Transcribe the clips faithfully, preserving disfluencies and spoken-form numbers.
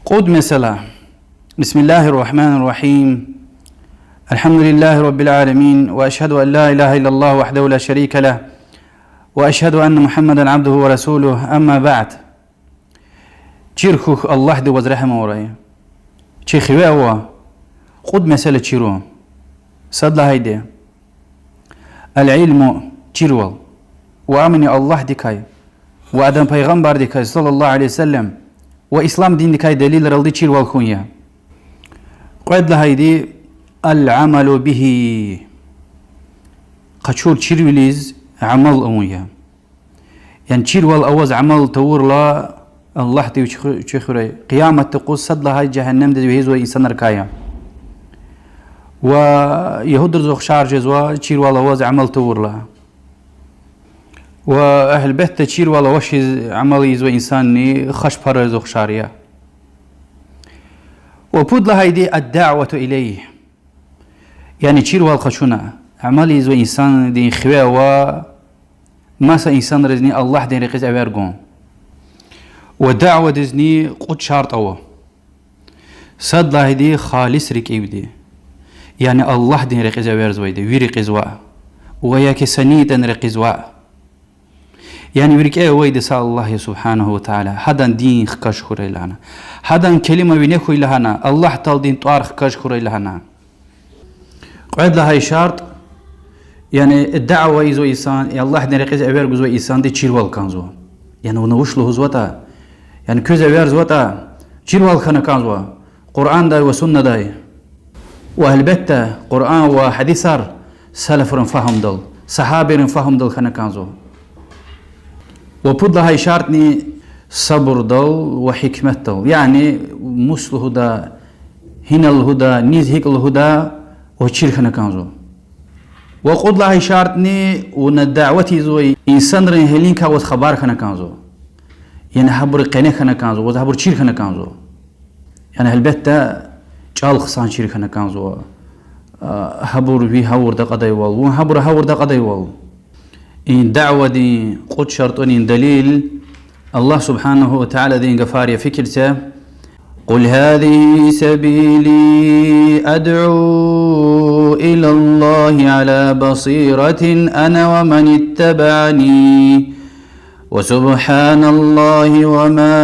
Кьуд месэла. بسم الله الرحمن الرحيم. الحمد لله رب العالمين، وأشهد أن لا إله إلا الله وحده لا شريك له، وأشهد أن محمدا عبده ورسوله، أما بعد. Чир хьухь, Аллагьди ваз регьим авурай. Чи хиве ава кьуд месэла чирун. Сад лагьайди: العلم, чирвал, ва амни Аллагьдикай ва адан пайгъамбардикай, صلى الله عليه وسلم, ва ислам диндикай делилралди чирвал хьун я. Кьвед лагьайди: العمل به, къачур чирвилиз амал авун я. Яни чирвал аваз амал тавурла, Аллагьди вичи ху-, вичи хуьрай, къияматдин юкъуз сад лагьай жегьеннемдиз вегьизвай инсанрикай я. Ва ягьудризни ухшар жезва чирвал аваз амал тавурла. Ва гьелбетда, чирвал авачиз амал ийизвай инсанни хашпариз ухшар я. Ва пуд лагьайди: الدعوة إليه. Яни чирвал къачуна амал ийизвай инсандин хиве ава маса инсанризни Аллагьдин рекьиз эвер гун. Ва даъвадизни кьуд шартӀ ава. Сад лагьайди халис рикӀивди, яни Аллагьдин рекьиз эверзавайди, вири рекьиз ваъ, ва я ки са ни ятӀани рекьиз ваъ. Яни ви рикӀе авайди са Аллагь я سبحانه وتعالى, гьадан дин хкаж хьурай лагьана, гьадан келима вине хьуй лагьана, Аллагь Тааладин тӀвар хкаж хьурай лагьана. Кьвед лагьай шартӀ, яни даъва ийизвай инсан, Аллагьдин рекьиз эвер гузвай инсанди чирвал кӀанзава. Яни вуна вуч лугьузватӀа, яни квез эверзаватӀа, чирвал хьана кӀанзава Къуръандай ва суннадай. Ва гьелбетда, Къуръан ва гьадисар салафрин фагьумдал, сагьабийрин фагьумдал хьана кӀанзава. Ва пуд лагьай шартӀни сабурдал ва гьикметдал, яни мус лугьуда, гьина лугьуда, низ гьикӀ лугьуда, ва чир хьана кӀанзава. Ва кьуд лагьай шартӀни вуна даъват ийизвай инсанрин гьелинкай ваз хабар хьана кӀанзава. Яни гьабур къене хьана кӀанзава, ваз гьабур чир хьана кӀанзава. Яни гьелбетда, чӀал хъсан чир хьана кӀанзава. А, гьабур ви гъавурда акьадайвал, вун гьабур гъавурда акьадайвал. И даъвадин кьуд шартӀунин далил Аллагь سبحانه وتعالىдин гафар я, фикир це: قل هذه سبيلي أدعو إلى الله على بصيرة أنا ومن اتبعني وسبحان الله وما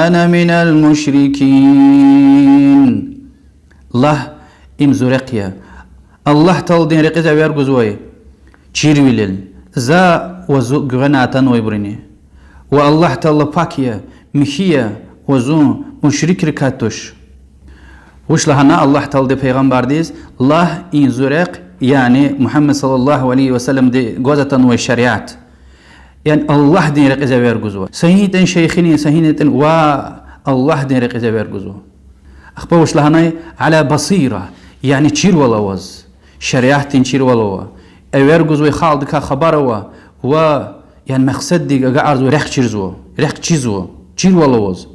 أنا من المشركين. Лагь: им зи рехъ я, Аллагь Тааладин рекьиз эвер гузвай чирвилел, за ва зи гуьгъуьна атанвайбурини. Ва Аллагь Таала пак я, михьи я, ва зун мушрикрикай туш. Вуч лагьана Аллагь Таалади пайгъамбардиз: лагь, им зи рехъ, яни Мугьаммад صلى الله عليه وسلمди гваз атанвай шариат, яни Аллагьдин рекьиз эвер гузва. Са гьинитӀани шейхинин, са гьинитӀани, ва Аллагьдин рекьиз эвер гузва. Ахпа вуч лагьанай: على بصيرة, яни чирвал аваз, шариатдин чирвал ава, эвер гузвай халкьдикай хабар ава, ва, яни мехъседдик агакьарзава, рехъ чирзава, рехъ чизва, чирвал аваз.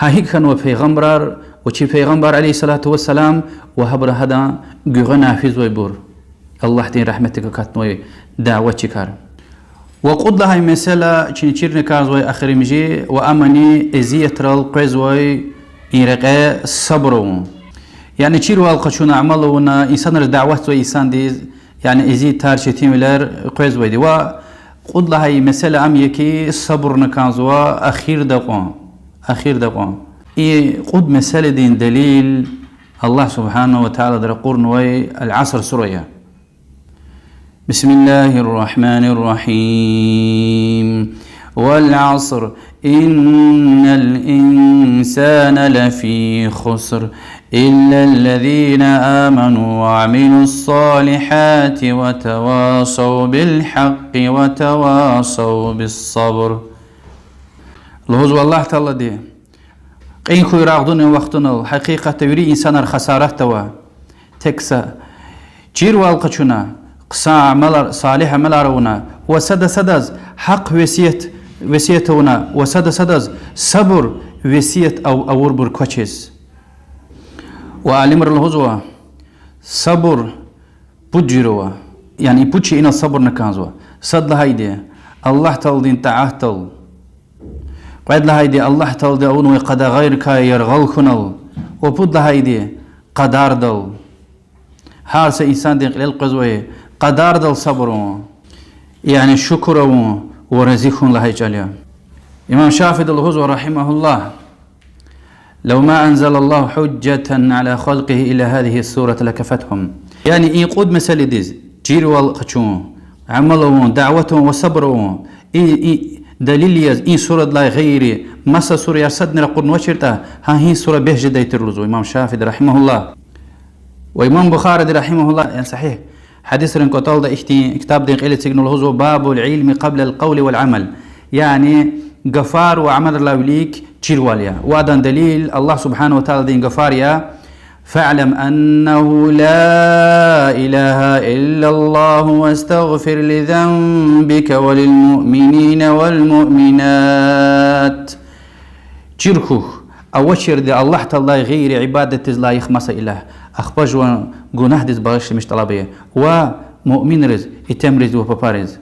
Гьа гьикӀ хьанва пайгъамбарар, ва чи пайгъамбар عليه الصلاة والسلام, ва гьабур гьадан гуьгъуьна физвайбур, Аллагьдин рагьметдик акатнавай даъватчикар. Ва кьуд лагьай месэла чна чирна кӀанзавай эхиримжи, ва амни эзиятрал къвезвай и рекье сабур авун. Яни чирвал къачуна, амал авуна, инсанриз даъватзавай инсандиз, яни эзиятар, четинвилер къвезвайди. Ва кьуд лагьай месэла ам я ки, сабурна кӀанзава эхирда кьван, эхирда кьван. И кьуд месэладин далил Аллагь سبحانه وتعالىди ракъурнавай العصر сура я. بسم الله الرحمن الرحيم. والعصر إن الإنسان لفي خسر إلا الذين آمنوا وعملوا الصالحات وتواصوا بالحق وتواصوا بالصبر. Лугьузва Аллагь Таалади: кьин хьуй рагъдунин вахтунал, гьакъикъатда вири инсанар хасаратда ава. Тек са чирвал къачуна, хъсан амалар, салигь амалар авуна, ва сада-садаз гьахъ весият, весият авуна, ва сада-садаз сабур весият ав-, авурбур квачиз. Ва алимри лугьузва: сабур пуд жуьре ава, яни и пуд шейинал сабурна кӀанзава. Сад лагьайди: Аллагь Тааладин тӀаатдал Кьвед лагьайди Аллагь Таалади авунвай къадагъайрикай яргъал хьунал, ва пуд лагьайди къадардал. Гьар са инсандин кьилел къвезвай къадардал сабур авун, яни шукур авун ва рази хьун лагьай чӀал я. Имам Шафииди лугьузва, رحمه الله: لو ما أنزل الله حجة على خلقه إلا هذه السورة لكفتهم. Яни и кьуд месэлайдиз: чирвал къачун, амал авун, дават авун ва сабур авун, и, и далил яз и сурадилай гъейри маса сураяр садни ракъурнавачиртӀа, гьа и сура бес жедай тир лугьузва имам Шафииди, رحمه الله. Ва имам Бухариди, رحمه الله, яни сагьигь гьадисрин кӀватӀалда ихьтин ктабдин кьил эцигна лугьузва: باب العلم قبل القول والعمل. Яни гафар ва амалрилай вилик чирвал я. Ва адан далил Аллагь سبحانه وتعالىдин гафар я: فاعلم أنه لا إله إلا الله واستغفر لذنبك وللمؤمنين والمؤمنات. Чир хьухь, авачирди Аллагь Тааладилай гъейри ибадатдиз лайих маса илагь, ахпа жуван гунагьдиз багъишламиш тӀалаб ая ва муъминриз, итимриз ва папариз.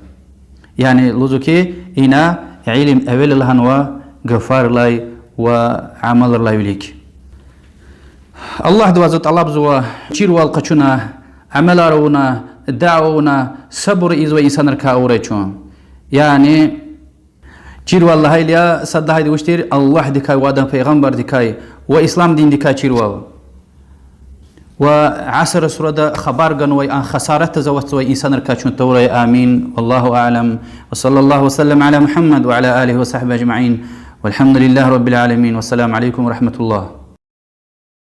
Яни лугьузва хьи, ина илим эвел лагьанва гафарилай ва амалрилай вилик. Аллагьдивай за тӀалабзава чирвал къачуна, амалар авуна, дават авуна, сабур ийизвай инсанрикай авурай чун. Яни чирвал лагьайла, сад лагьайди вуч тир? Аллагьдикай ва адан пайгъамбардикай ва ислам диндикай чирвал. Ва Асрдин сурада хабар ганвай, а хасаратдиз аватзавай инсанрикай чун тавурай. آمين. والله أعلم. وصلى الله وسلم على محمد وعلى آله وصحبه أجمعين. والحمد لله رب العالمين. والسلام عليكم ورحمة الله.